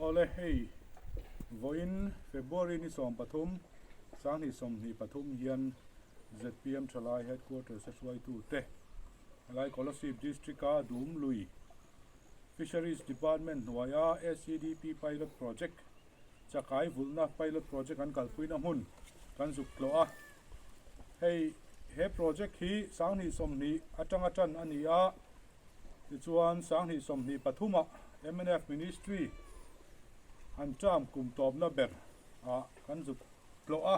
Awle hei vawiin February ni 13 2023 hian zpm thalai headquarters a hruaitute helai Kolasib district a Dumlui Fisheries Department hnuaia SEDP pilot project Chakai vulhna pilot project an kalpuina hmun kan zuk tlawh a. Hei he project hi 2020 atanga tan a ni a, tichuan 2023 ah mnf Ministry an term kum tawpna ber ah kan zuk tlawh a.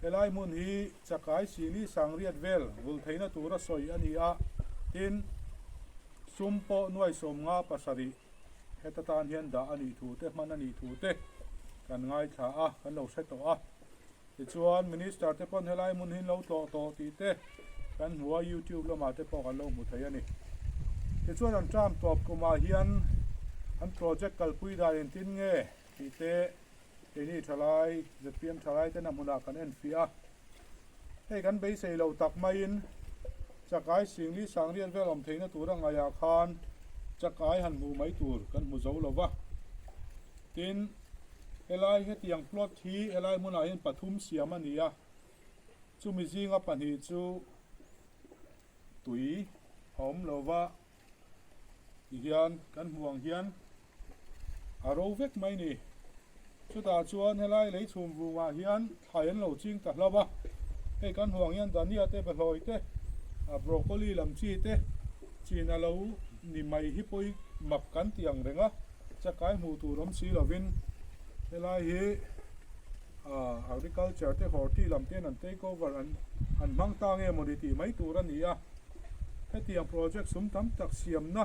Helai hmun hi chakai sili sangriat vel vul theihna tura sawi a ni a, tin, sum pawh nuai 57 heta tan hian dah a nih thu te, hman a nih thu te kan ngaithla a, kan lo hre tawh a. Tichuan, Minister te pawn helai hmun hi an lo tlawh tawh tih te kan hmu a, YouTube lamah te pawh kan lo hmu thei a ni. Tichuan, an term tawp kumah hian an project kalpui dan engtin nge tih te, Keini thalai, zpm thalai ten a hmunah kan enfiah a, hei kan beisei lo tak maiin chakai singli sangriat vel awm theihna tura ngaihah khan chakai han hmuh mai tur kan hmu zo lo va. Tin, helai hetiang plot hi helai hmunah hian pathum siam a ni a, chumi zinga pahnih chu tui a awm lo va. Tihian kan hmuh ang hian a ro vek mai ni. Chutah chuan helai lei chhum vungah hian thlai an lo ching ta hlauh a. Hei kan hmuh ang hian dania te behlawi te broccoli lam chi te chin a lo ni mai hi pawi mak kan ti ang reng a. Chakai hmuh tur awm si lovin helai hi agriculture te horti lam ten an take over an an hmang ta nge mawni tih mai tur a ni a. Hetiang project sum tam tak siamna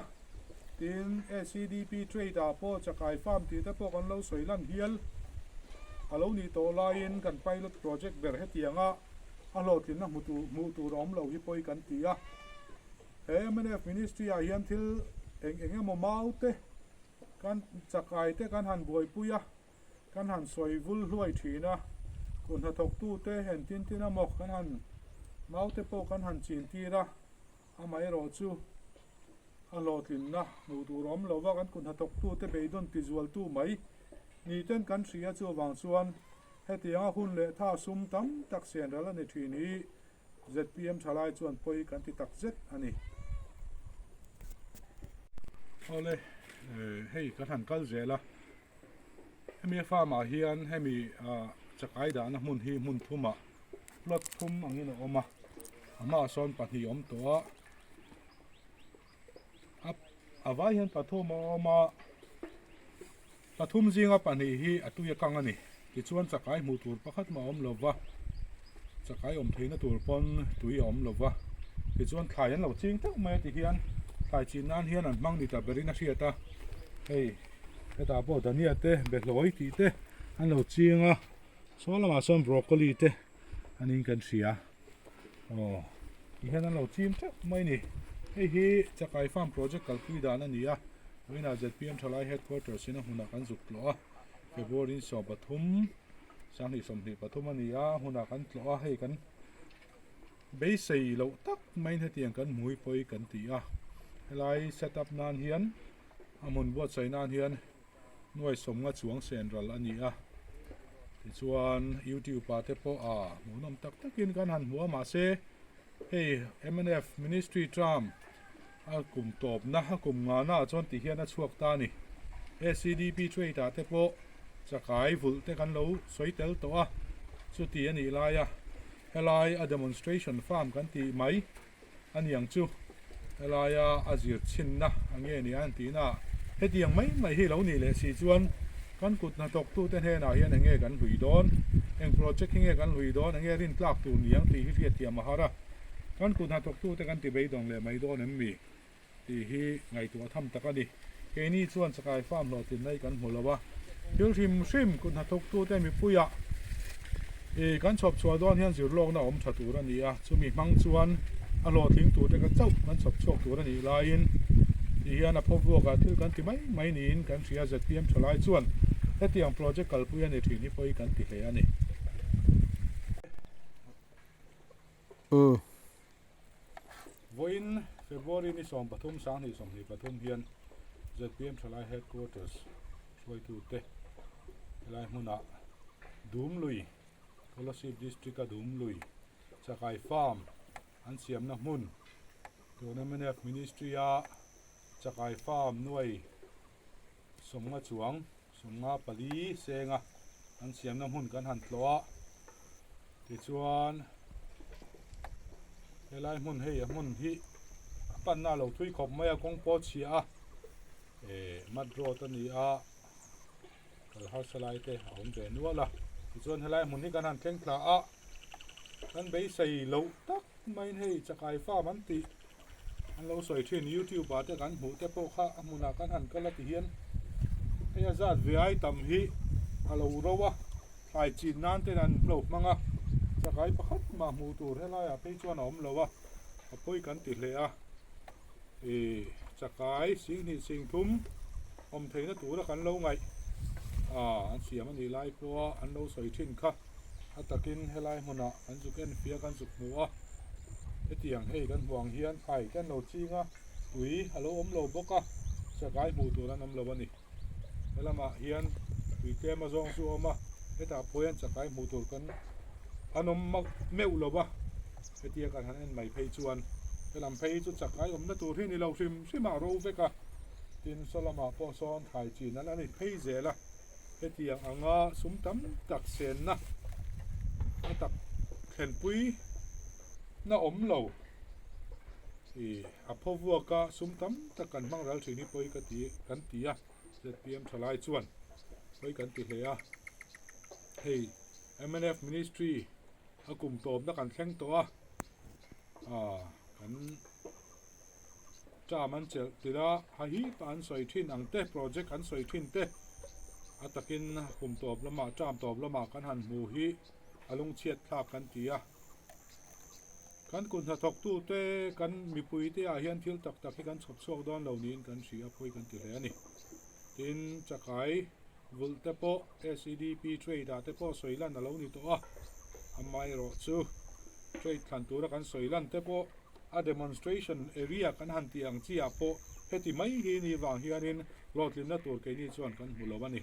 tin SEDP trade ah pawh chakai farm tih te pawh kan lo sawi lan hial a lo nih tawh laiin kan pilot project ber hetianga a hlawhtlinna hmu tur hmuh tur a awm lo hi pawi kan ti a. He mnf ministry ah hian thil eng eng emaw mau te kan chakai te kan han buaipui a. Kan han sawi vul hluai thin a, kut hnathawktute hen tin tin a maw kan han naute pawh kan han chin tir a, amaherawh chu a hlawhtlinna hmuh tur a awm lo va, kan kut hnathawktute beidawn tizualtu mai ni ten kan hria chuvang chuan hetianga hun leh tha sum tam tak sen ral a ni thin hi zpm thalai chuan pawi kan ti tak zet a ni. Awle, hei kan han kal zel a, hemi a farm ah hian hemi chakai dahna hmun hi hmun thumah plot thum angin a awm a, a hmaah sawn pahnih a awm tawh a, a a vai hian pathum a awm a. Pathum zinga pahnih hi a tui a kang a ni. Tichuan chakai hmuh tur pakhat mah a awm lo va, chakai awm theihna tur pawn tui a awm lo va. Tichuan thlai an lo ching teuh mai a ti hian thlai chin nan hian an hmang ni ta berin a hriat a. Hei hetah pawh dania te behlawi tih te an lo ching a, saw lamah sawn broccoli te a niin kan hria. Aw ti hian an lo chim teuh mai a ni. Hei hi Chakai Farm Project kalpui dan a ni a, vawiinah zpm Thalai Headquarters in a hmunah kan zuk tlawh a, February in 13, 2023 a ni a, a hmunah kan tlawh a, hei kan beisei loh tak maiin hetiang kan hmui pawi kan ti a, helai set up nan hian a hmun buatsaih nan hian nuai sawmnga chuang sen ral a ni a, tichuan youtube ah te pawh a hmuhnawm tak takin kan han hmu a mahse hei mnf ministry term a kum tawpna a kum ngana ah chuan ti hian a chhuak ta a ni SEDP trade ah te pawh chakai vulh te kan lo sawi tel tawh a chuti a nih lai a helai a demonstration farm kan tih mai. A niang chu helaia a zir chhinna a nge ni a an tihna ah hetiang mai mai hi lo nih leh si chuan kan kut hnathawktute hnenah hian eng nge kan hlui dawn, eng project hi nge kan hlui dawn, eng nge rintlak tur niang tih hi hriatthiam a har a, kan kut hnathawktute kan ti beidawng leh mai dawn em mi? Tih hi ngaihtuah tham tak a ni. Keini chuan chakai farm hlawhtlinna hi kan hmu lo a, thil hrim hrim kut hnathawktute mipuiah ih kan chhawp chhuah dawn hian zirlawkna awm tha tur a ni a, chumi hmang chuan a hlawhtling turte kha chauh kan chhawp chhuak tur a nih laiin ti hian a phawvuakah thil kan ti mai mai niin kan hria zpm thalai chuan hetiang project kalpui a ni thin hi pawi kan ti hle a ni. Vawiin February ni 13 2023 hian zpm Thalai Headquarters. Hruaitute helai hmunah Dumlui Kolasib District a Dumlui Chakai Farm an siamna hmun tun mnf Ministry a Chakai Farm nuai sawmnga chuang sawmnga pali senga an siamna hmun kan han tlawh a tichuan helai hmun hei a hmun hi a panna a lo thui khawp mai a kawng pawh a chhia a eh mat road a ni a kal harsa lai te a awm ve nual a tichuan helai hmun hi kan han thleng thla a kan beisei loh tak maiin hei chakai farm an tih an lo sawi thin youtube ah te kan hmuh te pawh kha a hmunah kan han kal a ti hian hei a zat ve ai tam hi a lo ro a thlai chin nan ten an lo hmang a chakai pakhat mah hmuh tur helai ah phei chuan a awm lo a a pawi kan ti hle a ih chakai singhnih singthum awm theihna tura kan lo ngaih ah an siam a nih lai pawha an lo sawi thin kha. A takin helai hmunah kan zuk en fia kan zuk hmu a, hetiang hei kan hmuh ang hian thlai te an lo ching a, tui a lo awm lo bawk a, chakai hmuh tur an awm lo a ni. He lamah hian tui tlem a zawng chu a awm a, hetah pawh hian chakai hmuh tur kan an awm meuh lo a, hetia kan han en mai phei chuan helam phei chu chakai awmna tur hi ni lo hrim hrim a ro vek a, tin saw lamah pawh sawn thlai chin an la ni phei zel a. Hetiang anga sum tam tak senna a tak thlenpui na awm lo ih a phaw vuak a sum tam tak kan hmang ral thin hi pawi ka ti kan ti a zpm thalai chuan pawi kan ti hle a hei mnf ministry a kum tawpna kan thleng tawh a ah kan. Term an chelh tir a, ha hi pa an sawi thin ang te, project an sawi thin te a takin kum tawp lamah term tawp lamah kan han hmu hi a lungchhiat thlak kan ti a. Kan kut hnathawktu te kan mipui te ah hian thil tak tak hi kan chhawp chhuak dawn lo niin kan hria a, pawi kan ti hle a ni. Tin, chakai vulh te pawh SEDP trade ah te pawh sawi lan a lo ni tawh a, amaherawhchu trade thlan tura kan sawi lan te pawh A demonstration area kan han tih ang chi ah pawh heti mai hi ni vang hianin hlawhtlinna tur keini chuan kan hmu lo a ni.